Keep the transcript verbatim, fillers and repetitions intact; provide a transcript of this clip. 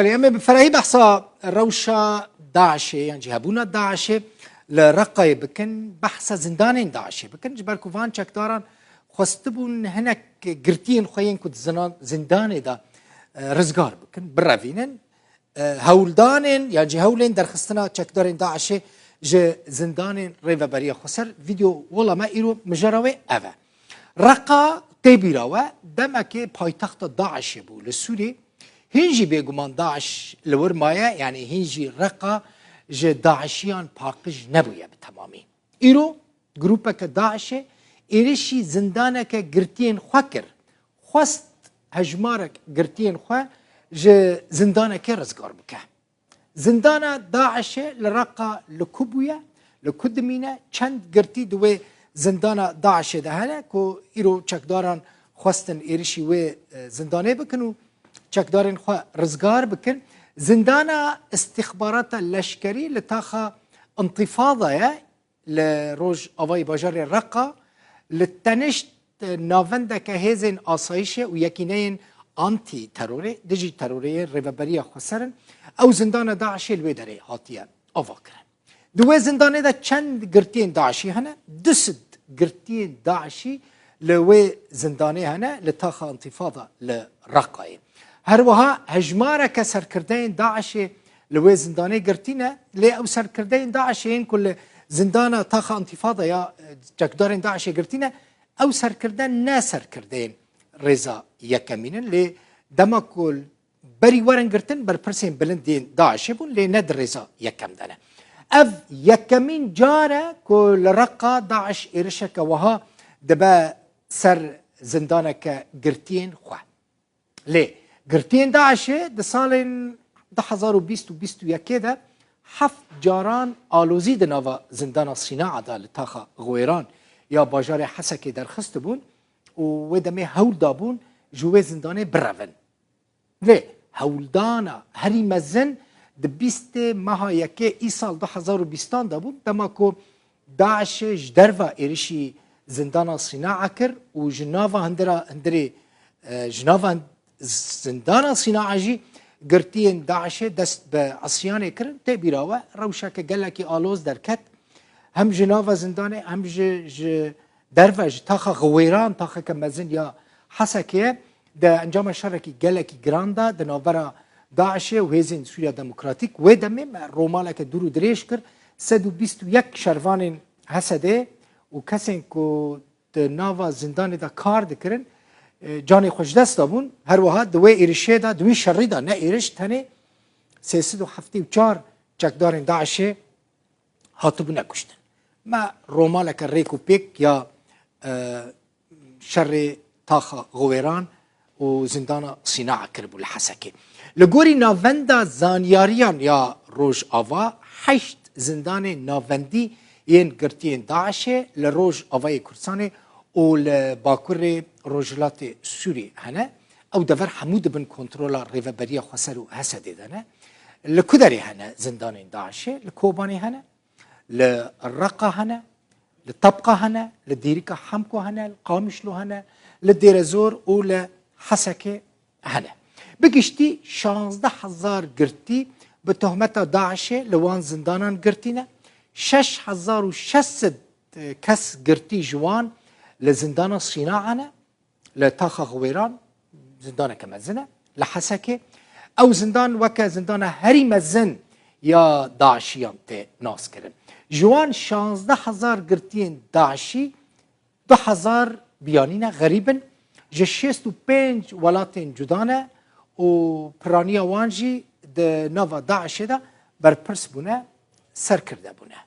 Belê, em ê bi ferehî behsa rewşa DAIŞê yan jî hebûna DAIŞê li Reqayê bikin, behsa zindanên DAIŞê bikin. Ji ber ku van çekdaran xwestibûn hinek girtiyên xwe yên ku di zinan-, zindanê de, e, rizgar bikin, birevînin. E, hewldanên yan jî hewlên derxistina çekdarên DAIŞê ji zindanên Rêveberiya Xweser, vîdeo wela me îro mijara wê ev e. Reqa tê bîra we demekê paytexta DAIŞê bû li Sûriyê. Hîn jî bêguman DAIŞ li wir maye, yanî hîn jî Reqa ji DAIŞiyan paqij nebûye bi temamî. Îro grûpeke DAIŞê êrişî zindaneke girtiyên xwe kir. Xwest hejmarek girtiyên xwe ji zindanekê rizgar bike. Zindana DAIŞê li Reqa li ku bûye, li ku dimîne, çend girtî di wê zindana DAIŞê de hene ku îro çekdaran xwestin êrişî wê, e, zindanê bikin û çekdarên xwe rizgar bikin. Zindana îstîxbarata leşkerî li taxa Întifada ye, li rojavayê bajarê Reqa, li tenişt navendeke hêzên asayişê û yekîneyên antî-terorê, dijî terorê yên Rêveberiya Xweser in. Ew zindana DAIŞê li wê derê hatiye avakirin. Di wê zindanê de çend girtiyên DAIŞî hene? Du sed girtiyên DAIŞî li wê zindanê hene, li taxa Întifada li Reqayê. Her wiha hejmareke serkirdeyên DAIŞê li wê zindanê girtî ne, lê ew serkirdeyên DAIŞê yên ku li zindana taxa Întifada ya, e, çekdarên DAIŞê girtî ne, ew serkirde ne serkirdeyên rêza yekemîn in, lê dema ku berî werin girtin, berpirsên bilind yên DAIŞê bûn, lê ne di rêza yekem de ne. Ev yekemîn car e ku li Reqa DAIŞ êrişeke wiha dibe ser zindaneke girtiyên xwe. Lê girtiyên DAIŞê di salên du hezar û bîst û bîst û yekê de heft caran alozî di nava zindana Sînaa de li taxa Xwêran ya bajarê Hesekê derxistibûn û wê demê hewl dabûn ji wê zindanê birevin. Lê hewldana herî mezin di bîstê meha yekê îsal du hezar û bîstan de bû, dema ku DAIŞê ji derve êrişî zindana Sînaa kir û ji nava hindira, hindirê, e, ji nava hin-, zindana Sînaa jî girtiyên DAIŞê dest bi isiyanê kirin. Tê bîra we rewşeke gelekî aloz derket. Hem ji nava zindanê, hem ji, ji derve, ji taxa Xwêran, taxeke mezin ya Hesekê ye, di encama şerekî gelekî giran de di navbera DAIŞê û Hêzên Sûriya Demokratîk. Wê demê me romaleke dûr û dirêj kir, sed û bîst û yek şervanên Hesedê û kesên ku di nava zindanê de kar dikirin, e, canê xwe ji dest dabûn. Her wiha di wê êrişê de, di wî şerî de, ne êriş, tenê sê sed û heftê û çar çekdarên DAIŞê hatibûne kuştin. Me romaleke rêk û pêk ya, e, şerê taxa Xwêran û zindana Sînaa kiribû li Hesekê. Li gorî navenda zanyariyan ya Rojava, heşt zindanên navendî yên girtiyên DAIŞê li Rojavayê Kurdistanê û li bakurê Rojhilatê Sûrî hene. Ew dever hemû di bin kontrola Rêveberiya Xweser û Hesedê de ne. Li ku derê hene zindanên DAIŞê? Li Kobanê hene, li Reqa hene, li Tebqa hene, li Dêrika Hemko hene, li Qamişlo hene, li Dêrezor û li Hesekê hene. Bi giştî şazdeh hezar girtî bi tohmeta DAIŞê li wan zindanan girtî ne. Şeş hezar û şeş sed kes girtî ji wan li zindana Sînaa ne. Li taxa Xwêran zindaneke mezin e, li Hesekê. Ew zindan weke zindana herî mezin ya DAIŞiyan tê naskirin. Ji wan şazdeh hezar girtiyên DAIŞî, du hezar biyanî ne, xerîb in, ji şêst û pênc welatên cuda ne û piraniya wan jî di nava DAIŞê de berpirs bûne, serkirde bûne.